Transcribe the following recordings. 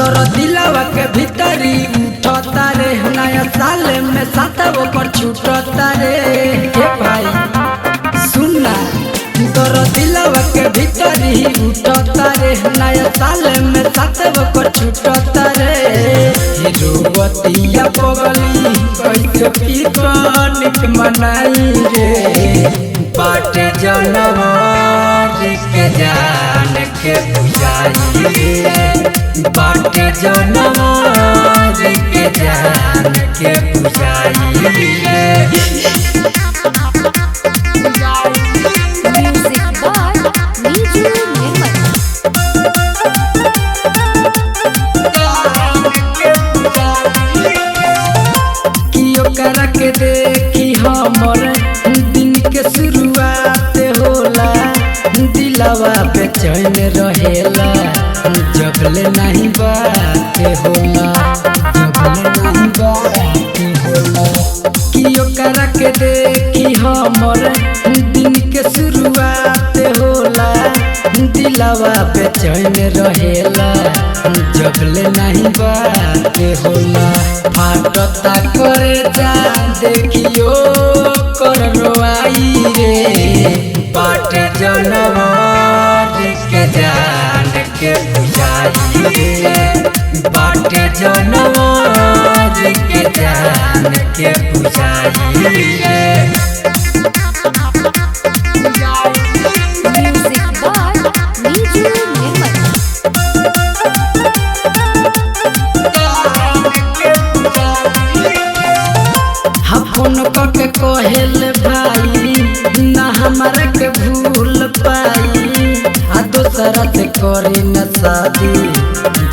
दर्द दिलवा के भीतरी उठता रे, नया साल में सातवो पर छूटता रे। हे भाई सुनना, दर्द दिलवा के भीतरी उठता रे, नया साल में सातवो पर छूटता रे। रोवतिया पगली कैसे पिकनिक मनाई रे, बाटे जनवरी के जान के बुझाई रे, बाटे जनवरी के जान के बुझाई रे। Music by Niju Nirmal. कि ओकरा के देखी हमर दिन के शुरुआत होला, दिलवा बेचैन रहेला जबले नहीं बात होला, जबले नहीं बात होला। कि ओकरा के देखी हमर दिन के शुरुआत होला, दिलवा बेचैन रहेला जबले नहीं बात होला। फाटता करे जा देखियो कर रोआई रे, बाटे जनवरी के जान के बुझाई रे, बाटे जनवरी के जान के बुझाई रे। Music by Niju Nirmal. हा फोन करके कहेल भाई ना हमारा के भूल पाई, आ दोसरा से करी न शादी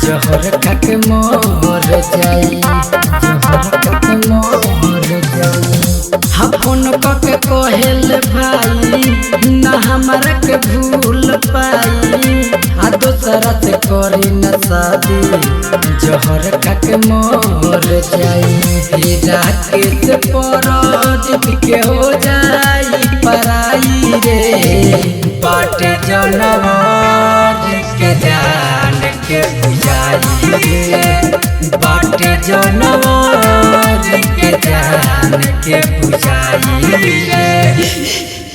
जहर खा के मर जाई, जहर खा के मर जाई। हा फोन करके कहेल भाई ना हमारा के भूल पाई, आ दोसरा से करी न शादी जहर खा के मर जाई। राकेश परदीप के हो जाई पराई रे, बाटे जनवरी के जान के बुझाई रे, बाटे जनवरी के जान के बुझाई रे।